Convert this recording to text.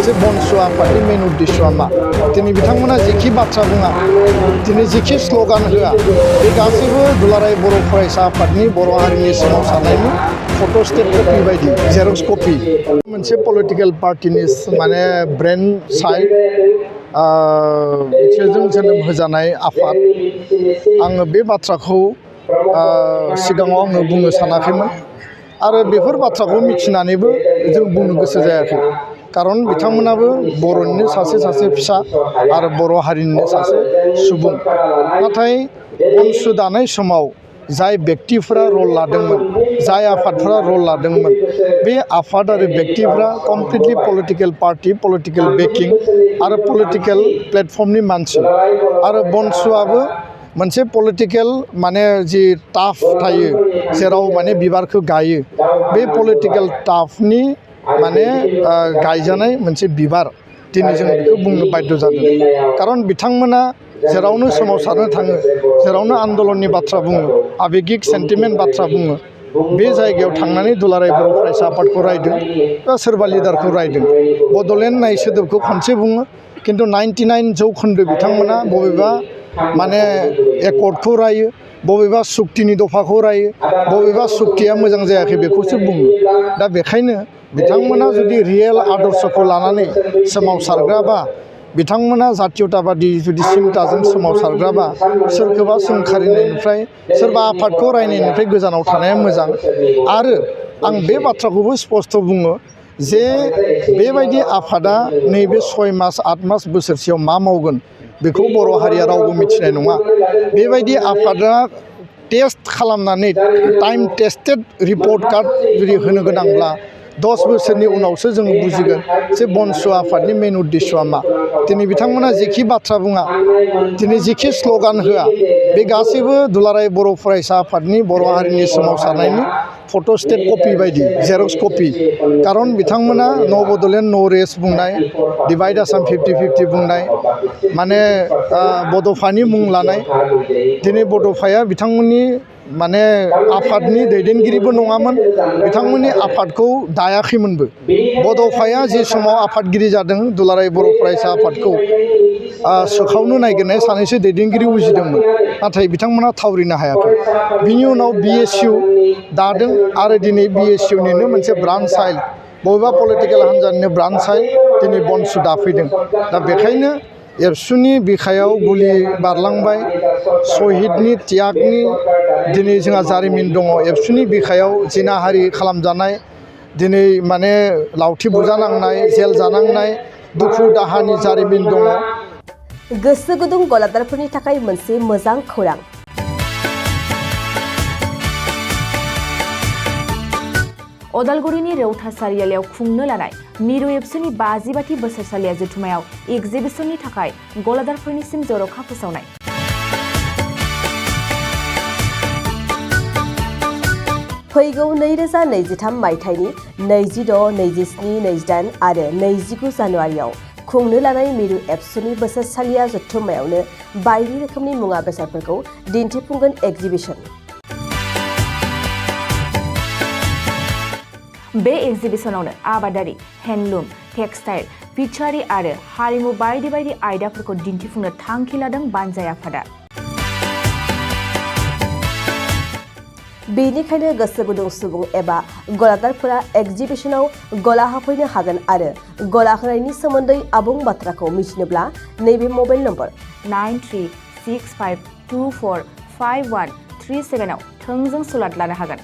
जे BoNSU आफादनि मेन उद्देश्यआ मा दिनै बिथांमोना जेखि बाथ्रा बुङा दिनै जेखि स्ल'गान होआ बे गासैबो दुलाराय बर' फरायसा आफादनि बर' हारिनि सोमावसारनायनि फट' स्टेट कपि बायदि जेरक्स कपि मोनसे पलिटिकेल पार्टिनि माने ब्रेन्ड साइड बिसोरजों जोनोम होजानाय आफाद आङो बे बाथ्राखौ सिगाङाव आङो बुंनो सानाखैमोन आरो बेफोर बाथ्राखौ मिथिनानैबो जों बुंनो गोसो जायाखै खारन बिथांमोनाबो बर'निनो सासे फिसा आरो बर' हारिनिनो सासे सुबुं नाथाय BoNSU दानाय समाव जाय व्यक्तिफोरा रल लादोंमोन जाय आफादफोरा रल लादोंमोन बे आफाद आरो व्यक्तिफोरा completely political party political backing आरो पलिटिकेल प्लेटफर्मनि मानसि आरो BoNSUआबो मोनसे पलिटिकेल माने जि टाफ थायो जेराव माने बिबारखौ गायो बे पलिटिकेल टाफनि माने गायजानाय मोनसे बिबार दिनै जों बेखौ बुंनो बाध्य जादों खारन बिथांमोना जेरावनो सोमावसारनो थाङो जेरावनो आन्दलननि बाथ्रा बुङो आबेगिक सेन्टिमेन्ट बाथ्रा बुङो बे जायगायाव थांनानै दुलाराय बर' फरायसा आफादखौ रायदों बा सोरबा लिडारखौ रायदों बड'लेण्ड नाय सोदोबखौ खनसे बुङो खिन्थु 99% बिथांमोना बबेबा माने एकर्डखौ रायो बबेबा सुक्तिनि दफाखौ रायो बबेबा सुक्तिया मोजां जायाखै बेखौसो बुङो दा बेखायनो बिथांमोना जुदि रियेल आदर्शखौ लानानै सोमावसारग्राबा बिथांमोना जातीयताबादि जुदि सिन्ताजों सोमावसारग्राबा सोरखौबा सोंखारिनायनिफ्राय सोरबा आफादखौ रायनायनिफ्राय गोजानाव थानाया मोजां आरो आं बे बाथ्राखौबो स्पष्ट बुङो जे बेबायदि आफादा नैबे 6 मास 8 मास बोसोरसेयाव मा मावगोन बेखौ बर' हारिया रावबो मिथिनाय नङा बेबायदि आफादा टेस्ट खालामनानै टाइम टेस्टेड रिपर्ट कार्ड जुदि होनो गोनांब्ला 10 बोसोरनि उनावसो जों बुजिगोन जे BoNSU आफादनि मेन उद्देश्यआ मा दिनै बिथांमोना जेखि बाथ्रा बुङा दिनै जेखि स्ल'गान होआ बे गासैबो दुलाराय बर' फरायसा आफादनि बर' हारिनि सोमावसारनायनि फट' स्टेट कपि बायदि जेरक्स कपि खारन बिथांमोना न' बड'लेण्ड न' रेस्ट बुंनाय डिभाइड आसाम 50-50 बुंनाय माने बड'फानि मुं लानाय दिनै बड'फाया बिथांमोननि माने आफादनि दैदेनगिरिबो नङामोन बिथांमोननि आफादखौ दायाखैमोनबो बड'फाया जि समाव आफादगिरि जादों दुलाराय बर' फरायसा आफादखौ सोखावनो नागिरनाय सानैसो दैदेनगिरि उजिदोंमोन नाथाय बिथांमोना थावरिनो हायाखै बिनि उनाव BSU दादों आरो दिनै BSUनिनो मोनसे ब्रान्च साइल बबेबा पलिटिकेल हान्जानिनो ब्रान्च साइल दिनै BoNSU दाफैदों दा बेखायनो एबसुनि बिखायाव गुलि बारलांबाय शहीदनि त्यागनि दिनै जोंहा जारिमिन दङ एबसुनि बिखायाव जिनाहारि खालामजानाय दिनै माने लावथि बुजानांनाय जेल जानांनाय दुखु दाहानि जारिमिन दङ गोसो गुदुं गलादारफोरनि थाखाय मोनसे मोजां खौरां अदालगुरिनि रौता सारियालियाव खुंनो लानाय मिरु एबसुनि 50 बोसोरसालिया जथुमायाव एगजिबिसननि थाखाय गलादारफोरनिसिम जर'खा फोसावनाय फैगौ 2023 मायथाइनि 26, 27, 28 आरो 29 जानुवारियाव खुंनो लानाय मिरु एबसुनि बोसोरसालिया जथुमायावनो बायदि रोखोमनि मुवा बेसादफोरखौ दिन्थिफुंगोन एगजिबिसन बे एगजिबिसनावनो आबादारि हेन्डलुम टेक्सटाइल फिचारि आरो हारिमु बायदि आयदाफोरखौ दिन्थिफुंनो थांखि लादों बानजाय आफादा बेनिखायनो गोसो गुदुं सुबुं एबा गलादारफोरा एगजिबिसनाव गला होफैनो हागोन आरो गला होनायनि सोमोन्दै आबुं बाथ्राखौ मिथिनोब्ला नैबे मबाइल नम्बर 9365245137 आव थोंजों सुलाद लानो हागोन